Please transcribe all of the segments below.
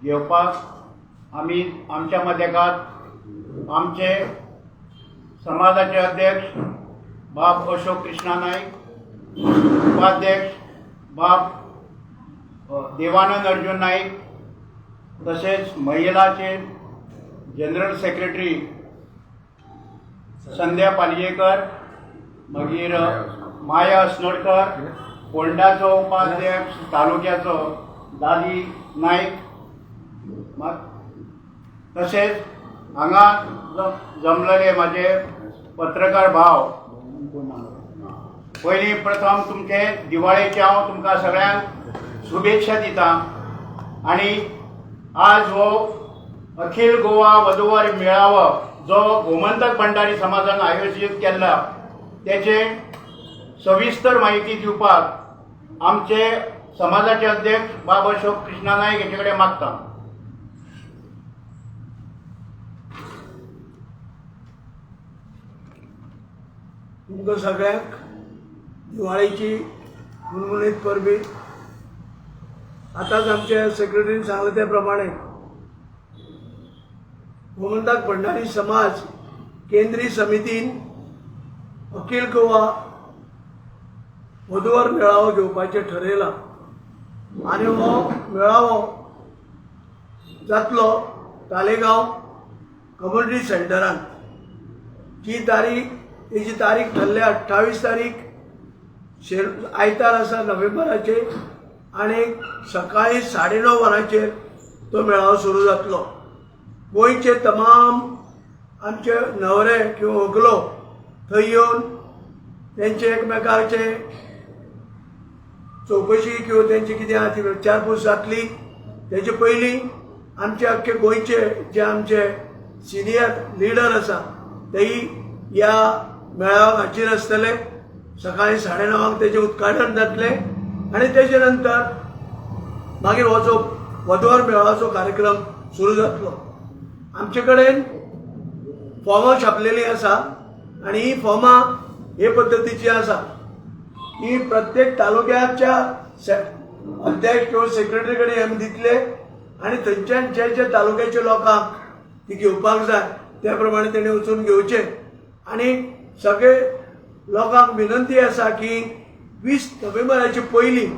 घेवपाक आमी आमच्या मदेकात आमचे समाजाचे अध्यक्ष बाब अशोक कृष्णा नाईक, उपाध्यक्ष बाब देवानंद अर्जुन नाईक, तसेच महिलाचे जनरल सेक्रेटरी संध्या पालयेकर, मागीर माया अस्नोडकर, फोंडाचो उपाध्यक्ष तालुक्याचो दादी नाईक, तशेंच हांगा जमलेले माझे पत्रकार भाव, पयलीं प्रथम तुमचे दिवाळेचे हांव तुमकां सगळ्यांक शुभेच्छा दिता. आनी आज हो अखिल गोवा वधूवर मेळावो जो गोमंतक भंडारी समाजान आयोजीत केला तेचे सविस्तर माहिती दिवपाक आमचे समाजाचे अध्यक्ष बाब अशोक कृष्णा नाईक हेचे कडेन मागता. तुमकां सगळ्यांक दिवाळेची मुनमुनीत परबी. आतांच आमचे सेक्रेटरीन सांगलें त्या प्रमाणे गोमंतक भंडारी समाज केंद्रीय समितीन अखिल गोवा वधूवर मेळावो घेवपाचें ठरयलां आनी हो मेळावो जातलो तालेगांव कम्युनिटी सेंटरान. जी तारीख तेजी तारीख ठरल्या 28 तारीख आयतार आसा नोव्हेंबराचेर आनी सकाळी 9:30 वरांचेर तो मेळावो सुरू जातलो. गोंयचे तमाम आमचे न्हवरे किंवा व्हंकलो थंय येवन तेंचे एकमेकाचे चवकशी किंवा तेंची कितें आहा ती विचारपूस जातली. तेजे पयलीं आमचे अख्खे गोंयचे जे आमचे सिनियर लिडर आसा तेय ह्या मेळाव्याक हाजीर आसतले. सकाळी 9:30 तेजें उद्घाटन जातलें आनी तेजे नंतर मागीर हो जो वधूवर मेळाव्याचो कार्यक्रम सुरू जातलो. आमचे कडेन फॉर्मां छापलेलीं आसा आनी ही फॉर्मां हे पद्दतीची आसा की प्रत्येक तालुक्याच्या अध्यक्ष किंवा सेक्रेटरी कडेन आमी दितले आनी थंयच्यान जे जे तालुक्याच्या लोकांक ती घेवपाक जाय त्या प्रमाणे तेणी वचून घेवचें. आनी सगळे लोकांक विनंती आसा की 20 नोव्हेंबराचे पयलीं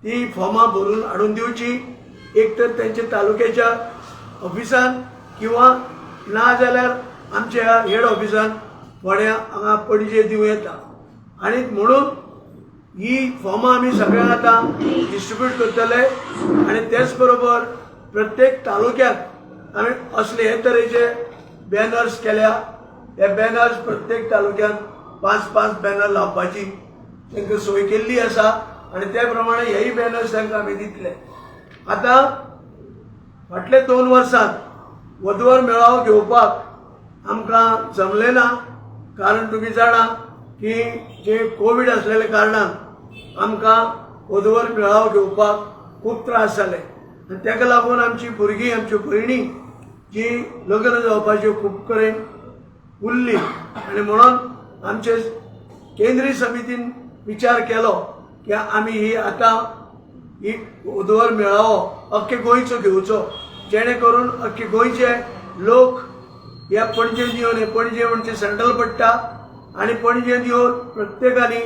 ती फॉर्मां भरून हाडून दिवची, एक तर तेंच्या तालुक्याच्या ऑफिसान किंवा ना जाल्यार आमच्या हेड ऑफिसान फोंड्या हांगा पणजे दिवं येता. आनी म्हणून ही फॉर्मां आमी सगळ्यांक आतां डिस्ट्रिब्यूट करतले आनी तेच बरोबर प्रत्येक तालुक्यांत आमी असले हे तरेचे बॅनर्स केल्या. हे बॅनर्स प्रत्येक तालुक्यांत 5-5 बॅनर लावपाची तांकां सोय केल्ली आसा आनी त्या प्रमाणे हेय बॅनर्स तांकां आमी दितले. आतां फाटले 2 वर्सांत वधूवर मेळावो घेवपाक आमकां जमलें ना, कारण तुमी जाणा की जे कोवीड आसलेल्या कारणान आमकां वधूवर मेळावो घेवपाक खूब त्रास जाले आनी ताका लागून आमची भुरगीं, आमच्यो भयणी जी लग्न जावपाच्यो खूब कडेन उरली आनी म्हणून आमचे केंद्रीय समितीन विचार केलो की आमी ही आतां ही वधूवर मेळावो अख्खे गोंयचो घेवचो, जेणे करून अख्खे गोंयचे लोक ह्या पणजेन येवन, पणजे म्हणजे सेंट्रल पडटा आनी पणजेन येवन प्रत्येकानी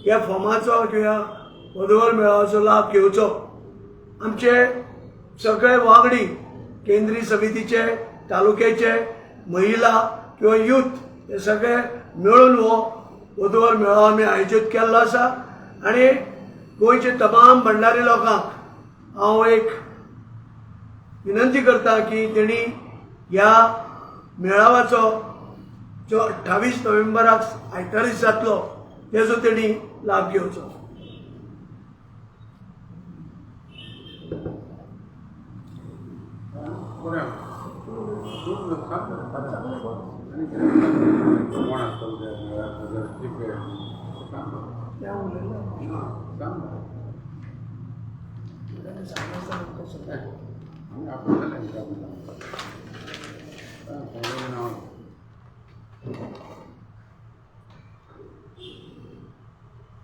ह्या फॉर्माचो किंवा वधूवर मेळाव्याचो लाभ घेवचो. आमचे सगळे वांगडी केंद्रीय समितीचे, तालुक्याचे, महिला किंवा यूथ हे सगळे मेळून हो वधूवर मेळावो आमी आयोजीत केल्लो आसा. आनी गोंयचे तमाम भंडारी लोकांक हांव एक विनंती करता की तेणी ह्या मेळाव्याचो जो 28 नोव्हेंबराक आयतार जातलो तेजो तेणी लाभ घेवचो.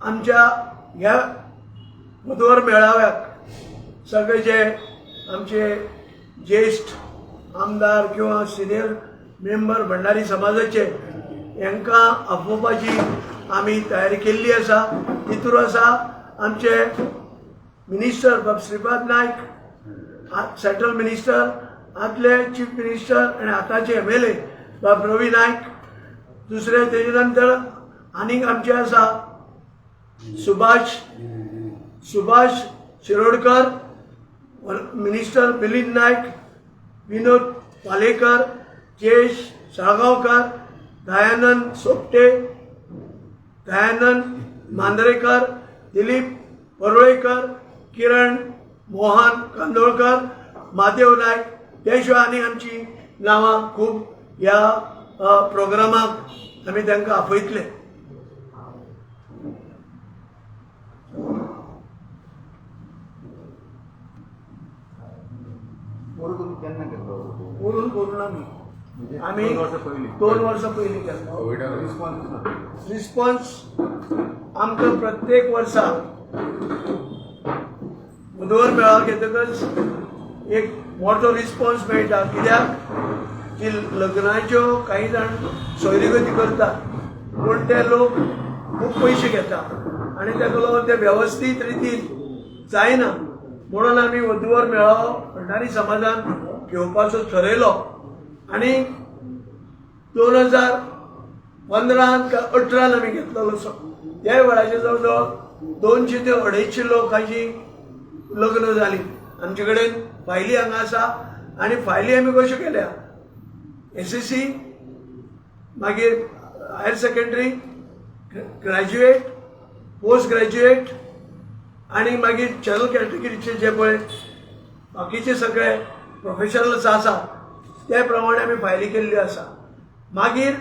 आमच्या ह्या वधूवर मेळाव्याक सगळे जे आमचे ज्येश्ठ आमदार किंवा सिनियर मेंबर भंडारी समाजाचे हांकां आपोवपाची आमी तयारी केल्ली आसा. तितूर आसा आमचे मिनिस्टर बाब श्रीपाद नायक, सेंट्रल मिनिस्टर, आदले चीफ मिनिस्टर आनी आतांचे MLA बाब रवी नायक. दुसरे तेजे नंतर आनीक आमचे आसा सुभाष शिरोडकर, मिनिस्टर मिलिंद नायक, विनोद पालेकर, जयेश साळगांवकर, दयानंद सोपटे, दयानंद मांद्रेकर, दिलीप परुळेकर, किरण मोहन कांदोळकर, महादेव नायक. ते शिवाय आनी आमची नांवां खूब ह्या प्रोग्रामाक आमी तांकां आपयतले. करून करून आमी आमी 2 वर्सां पयलीं केल्लो. रिस्पॉन्स आमकां प्रत्येक वर्सा वधूवर मेळावो घेतकच एक मोठो रिस्पॉन्स मेळटा. कित्याक की लग्नाच्यो कांय जाण सोयरीगती करतात पूण ते लोक खूब पयशे घेता आनी ताका लागून ते वेवस्थीत रितीन जायना, म्हणून आमी वधूवर मेळावो भंडारी समाजान घेवपाचो ठरयलो. आनी 2015 काय 18 आमी घेतलेलो. त्या वेळाचेर जवळ जवळ 200 ते 250 लोकांची लग्न जाली. आमचे कडेन फायली हांगा आसा आनी फायली आमी कश्यो केल्या, SSC, मागीर higher secondary, graduate, post graduate आनी मागीर जनरल कॅटेगरीचे जे पळय बाकीचे सगळे प्रोफेशनल्स आसा त्या प्रमाणे आमी फायली केल्ल्यो आसा. मागीर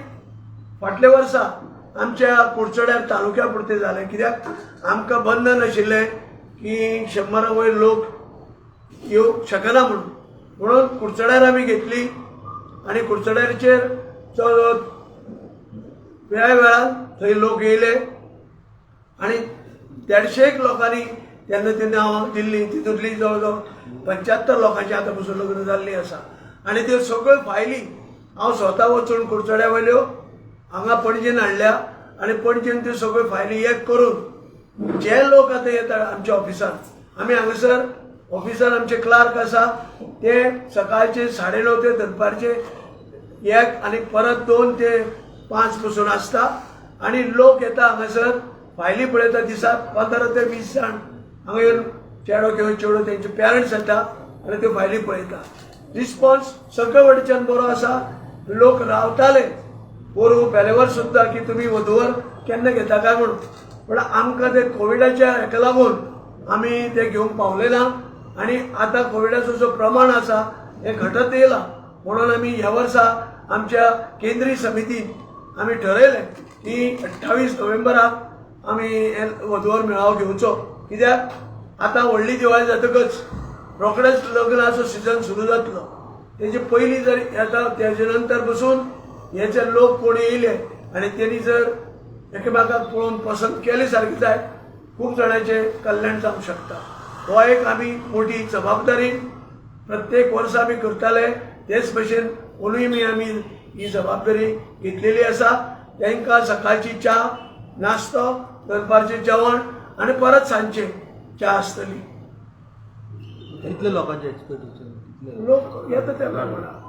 फाटल्या वर्सा आमच्या कुडचड्यार तालुक्या पुरतें जालें, कित्याक आमकां बंधन आशिल्लें की 100 वयर लोक येवंक शकना म्हणून, म्हणून कुडचड्यार आमी घेतली आनी कुडचड्याचेर जवळ वेळा वेळार थंय लोक येयले आनी 150 लोकांनी तेन्ना ती नांवां दिल्ली. तितूंतली जवळ जवळ 75 लोकांची आतां पसून लग्न जाल्लीं आसा. आनी त्यो सगळ्यो फायली हांव स्वता वचून कुडचड्या वयल्यो हांगा पणजेन हाडल्या आनी पणजेन त्यो सगळ्यो फायली एक करून जे लोक आतां येता आमच्या ऑफिसान, आमी हांगासर ऑफिसान आमचे क्लार्क आसा ते सकाळचे 9:30 ते दनपारचे 1 आनी परत 2 ते 5 पसून आसता. आनी लोक येता हांगासर फायली पळयता, दिसाक 15 ते 20 जाण हांगा येवन चेडो किंवा चेडो तेंचे पेरंट्स येता आनी त्यो फायली पळयता. रिस्पॉन्स सगळे वटेच्यान बरो आसा. लोक रावताले पोरूं पेले वर्स सुद्दां की तुमी वधूवर केन्ना घेता काय म्हणून, पण आमकां ते कोविडाच्या हेका लागून आमी ते घेवंक पावले ना. आनी आतां कोविडाचो जो प्रमाण आसा हें घटत येयलां, म्हणून आमी ह्या वर्सा आमच्या केंद्रीय समितीन आमी ठरयलें की 28 नोव्हेंबराक आमी हे वधूवर मेळावो घेवचो. कित्याक आतां व्हडली दिवाळी जातकच रोखडेच लग्नाचो सिजन सुरू जातलो. तेजे पयलीं जर येता तेजे नंतर बसून हे जे लोक कोण येयले आनी तेणी जर एकामेकाक पळोवन पसंत केले सारकें जायत खूब जाणांचें कल्याण जावंक शकता. हो एक आमी मोठी जबाबदारी प्रत्येक वर्सा आमी करताले, तेच भशेन ओनूय बी आमी ही जबाबदारी घेतलेली आसा. तांकां सकाळची च्या, नाश्तो, दनपारचें जेवण आनी परत सांजचें च्या आसतली. कितले लोकांचे एक्सपेक्टेशन? लोक येता त्या प्रमाणात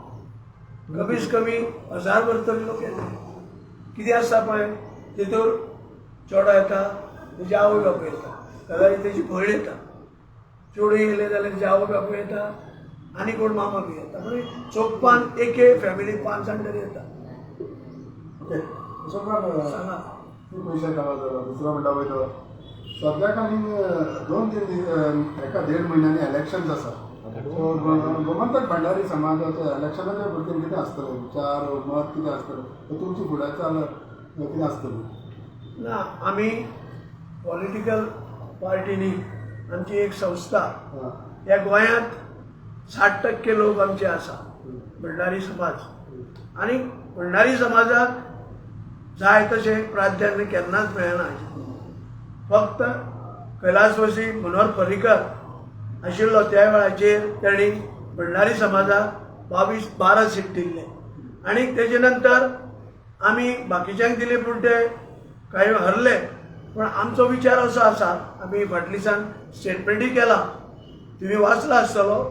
कमीच कमी 1000 तरी लोक येता. कितें आसता पळय तितूर चेडो येता, तेजी आवय बापूय येता, कदाचित तेजी भयण येता, चेडूं येयलें जाल्यार तेजी आवय बापूय येता आनी कोण मामा बी येता, म्हणजे चोगपान एके फॅमिली 5 जाण तरी येता. सांगा पयशे कामां जालो. दुसरो म्हणटा पळय तो सद्याक आनी 2-3 दीस एका 1.5 म्हयन्यांनी इलेक्शन्स आसा. सो गोमंतक भंडारी समाजाचें इलेक्शनाच्या भुरगीं कितें आसतलें, विचार मत कितें आसतलें, तुमची फुडें चाल कितें आसतली? ना, आमी पॉलिटिकल पार्टीनी आमची एक संस्था ह्या गोंयांत 60% लोक आमचे आसा भंडारी समाज, आनी भंडारी समाजाक जाय तशें प्राधान्य केन्नाच मेळना. फक्त कैलासवासी मनोहर पर्रीकर आशिल्लो त्या वेळाचेर तांणी भंडारी समाजाक 22-12 सीट दिल्ले आनी तेजे नंतर आमी बाकीच्यांक दिले पूण ते कांय हरले. पूण आमचो विचार असो आसा, आमी फाटल्या दिसान स्टेटमेंटूय केला, तुमी वाचला आसतलो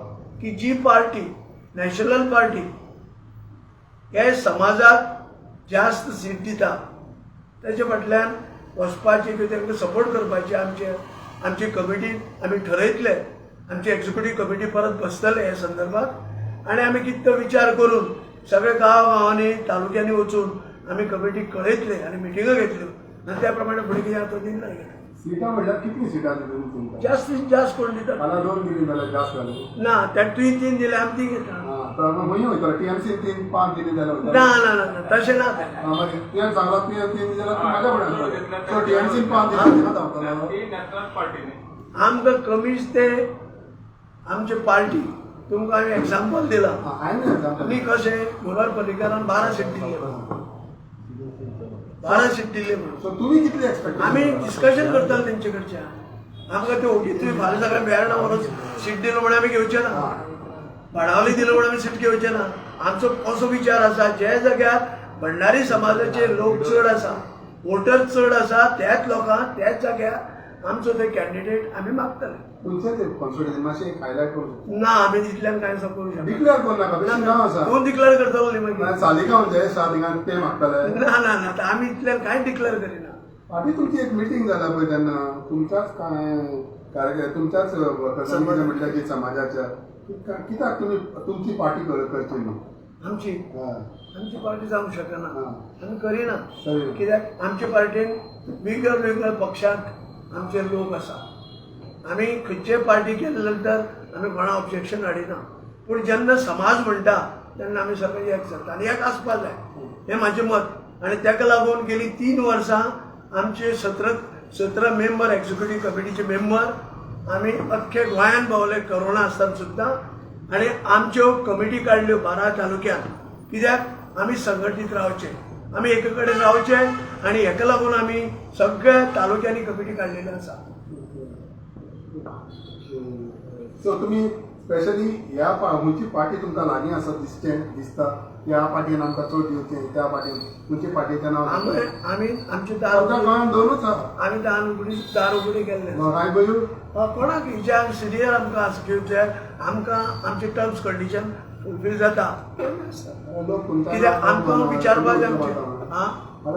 की जी पार्टी नॅशनल पार्टी हे समाजाक जास्त सीट दिता तेजे फाटल्यान वचपाची किंवा तांकां सपोर्ट करपाची आमची कमिटी आमी ठरयतले. आमची एक्झिक्युटीव कमिटी परत बसतले हे संदर्भात आनी आमी कितें तो विचार करून सगळे गांव गांवांनी तालुक्यांनी वचून आमी कमिटी कळयतले आनी मिटिंगो घेतल्यो आनी त्या प्रमाणे फुडें कितें आसा तो निर्णय घेतलो. सिटां म्हणल्यार कितली सिटां दिली तुमकां? जास्तीत जास्त कोण दिता? मला 2 दिली जाल्यार जास्त जाले ना, त्या तुवें 3 दिले आमी 3 घेता. खंय वयतलो? टीएमसी 3-5 दिली जाल्यार वयतलो? ना ना ना तशें ना. मागीर तुवें सांगला तुवें 3 दिली जाल्यार म्हाज्या फुडें सो टीएमसी 5 दिली ना धांवतलो. आमकां कमीच ते आमचे पार्टी तुमकां हांवें एग्जाम्पल दिलां. हांवें आमी कशें मनोहर पर्रीकारान 12 सीट दिल्ले, 12 सीट दिल्ले म्हणून. सो तुमी कितली एक्सपेक्ट? आमी डिस्कशन करताले तेंचे कडच्यान. आमकां ते ओगी तुवें फाल्यां सगळें वेर्णा व्हरोन सीट दिलो म्हणून आमी घेवचे ना, बाणावली दिलो म्हणून आमी सीट घेवचे ना. आमचो कसो विचार आसा, जे जाग्यार भंडारी समाजाचे लोक चड आसा, वोटर चड आसा, त्याच लोकांक त्याच जाग्यार आमचो ते कॅन्डिडेट आमी मागतले. तुमचे ते कॉन्स्टिट्युएन्सी मातशें एक हायलायट करूं ना, आमी तितल्यान कांय करूं शकना. डिक्लेअर करूं नाका, तशें नांव आसा. तूं डिक्लेअर करतलो न्ही मागीर. सालिगांव म्हणजे सालिगांव ते मागतले. ना ना ना, आमी इतल्यान कांय डिक्लेअर करिना. फाटीं तुमची एक मिटींग जाला पळय तेन्ना तुमच्याच कांय कार्य तुमच्याच वर्कर्सांनी कितें म्हटलें की समाजाच्या कित्याक तुमी तुमची पार्टी करची न्हू? आमची आमची पार्टी जावंक शकना, आमी करिना. कित्याक आमचे पार्टीन वेगळ्या वेगळ्या पक्षांत आमचे लोक आसा. आमी खंयचे पार्टी केले नंतर आमी कोणा ऑब्जेक्शन हाडिना, पूण जेन्ना समाज म्हणटा तेन्ना आमी सगळे एक जाता आनी एक आसपा जाय, हें म्हाजें मत. आनी ताका लागून गेली 3 वर्सां आमचे 17 मेंबर एक्झिक्युटीव कमिटीचे मेंबर आमी अख्खे गोंयान पावले करोना आसतना सुद्दां, आनी आमच्यो कमिटी काडल्यो 12 तालुक्यांत. कित्याक आमी संघटीत रावचे, आमी एके कडेन रावचे आनी हेका लागून आमी सगळ्या तालुक्यांनी कमिटी काडलेली आसा. सो तुमी स्पेशली ह्या खंयची पार्टी तुमकां लागीं आसा दिसचें दिसता ह्या पार्टीन आमकां चड दिवचें, त्या पार्टीन खंयची पार्टीचें नांव? आमी आमचे दार गोंयांत 2च आसा. आमी दार उगडी केल्ले कोणाक ज्या सिनियर आमकां आसा किंवा आमकां आमचे टर्म्स कंडिशन फुलफील जाता कित्याक आमकां विचारपाक आमचें.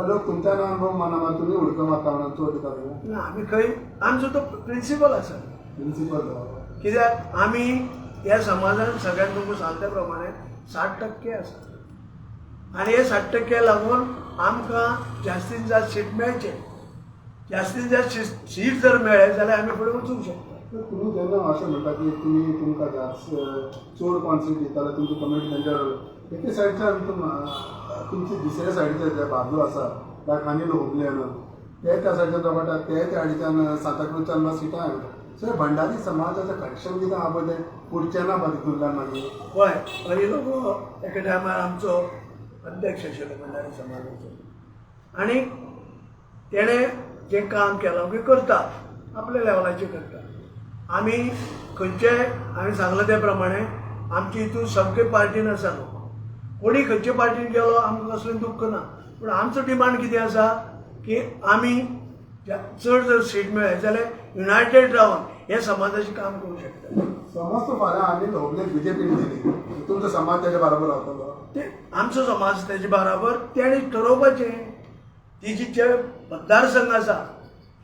लोक तुमच्या नांवान माना तुमी उडक्यो मारता म्हणून चड दिता ना, आमी खंय आमचो तो प्रिंसिपल आसा. प्रिंसिपल कित्याक आमी ह्या समाजान सगळ्यांक तुमकां सांगल्या प्रमाणे 60% आसा आनी हे 60% लागून आमकां जास्तीत जास्त सीट मेळचे. जास्तीत जास्त सीट जर मेळ्ळे जाल्यार आमी फुडें वचूंक शकता. तुमी जेन्ना अशें म्हणटा की तुमी तुमकां जास्त चड कॉन्सिट दिता जाल्यार तुमची कम्युनिटी तेंच्या एके सायडच्यान तुमची दुसऱ्या सायडीचे जे बाजू आसा त्या खानी लोक हुमले न्हू ते त्या सायडच्यान दोगाटा ते त्या सायडीच्यान सांताक्रूजच्यान सिटां येता. सो भंडारी समाजाचें कनेक्शन कितें आहा पळय तें उरचें ना पळय तितूंतल्यान मागीर. हय, हरी लोक एका टायमार आमचो अध्यक्ष आशिल्लो भंडारी समाजाचो आनी तेणें जें काम केलां की करता आपल्या लेवलाचेर करता. आमी खंयचे हांवें सांगलां त्या प्रमाणे आमची हितून सगळे पार्टीन आसा लोक, कोणी खंयचे पार्टीन गेलो आमकां कसलें दुख्ख ना, पूण आमचो डिमांड कितें आसा की आमी चड जर सीट मेळ्ळे जाल्यार युनायटेड रावन हे समाजाचें काम करूंक शकता. समज तो फाल्यां आनी होबले बीजेपीन दिली तुमचो समाज तेजे बरोबर रावतलो? ते आमचो समाज तेजे बराबर तेणें ठरोवपाचें. ती जी जे मतदारसंघ आसा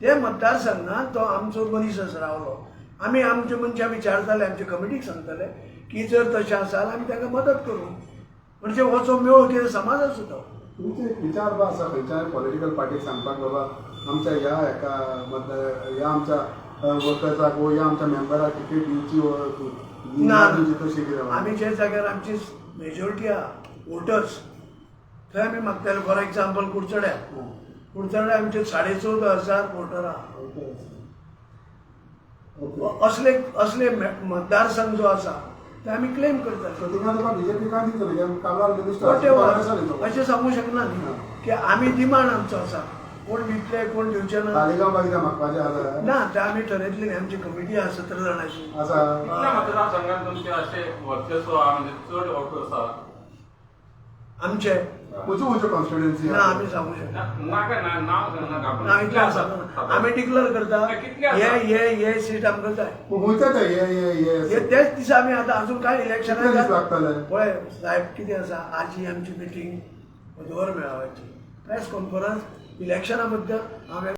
ते मतदारसंघात तो आमचो मनीस आसा रावलो. आमी आमचे मनशां विचारताले, आमचे कमिटीक सांगताले की जर तशें आसा जाल्यार आमी ताका मदत करूं, म्हणजे हो मेळ कितें समाज आसा तो. तुमचे एक विचार बा आसा खंयच्याय पॉलिटिकल पार्टीक सांगपाक बाबा आमच्या ह्या एका मतदार ह्या आमच्या वर्कर्साक वो ह्या आमच्या मेंबराक तिकेट दिवची ना दिवची तशी कितें? आमी जे जाग्यार आमची मेजॉरिटी आहा वोटर्स थंय आमी मागताले. फॉर एग्जाम्पल कुडचड्या, कुडचड्या आमचे 14,500 वोटर आहा. असले असले मतदारसंघ जो आसा ते आमी क्लेम करतात. बीजेपी काय दितले? अशें सांगूंक शकना न्ही की आमी डिमांड आमचो आसा कोण दितले कोण दिवचे ना. तालिगांव कितें मागपाचें आसा? ना, ते आमी ठरयतली न्ही, आमची कमिटी आहा 17 जाणांची. आसा. कितल्या मतदारसंघात तुमचे अशे वर्चस्व आहा, म्हणजे चड वोट आसा? आमचे खंयच्यो खंयच्यो कॉन्स्टिट्युएन्सी? ना, आमी सांगू शकना. नाका ना, नाव सांगनाका. ना, इतलें आसा. आमी डिक्लेअर करता. कितले आसा? हे हे हे सीट आमकां जाय. खंयचे ते हे हे हे हे तेच दिसा आमी आतां अजून काय इलेक्शनाक कितले दीस लागतले? पळय साहेब, कितें आसा, आज ही आमची मिटींग वधूवर मेळाव्याची प्रेस कॉन्फरन्स इलेक्शना बद्दल हांवें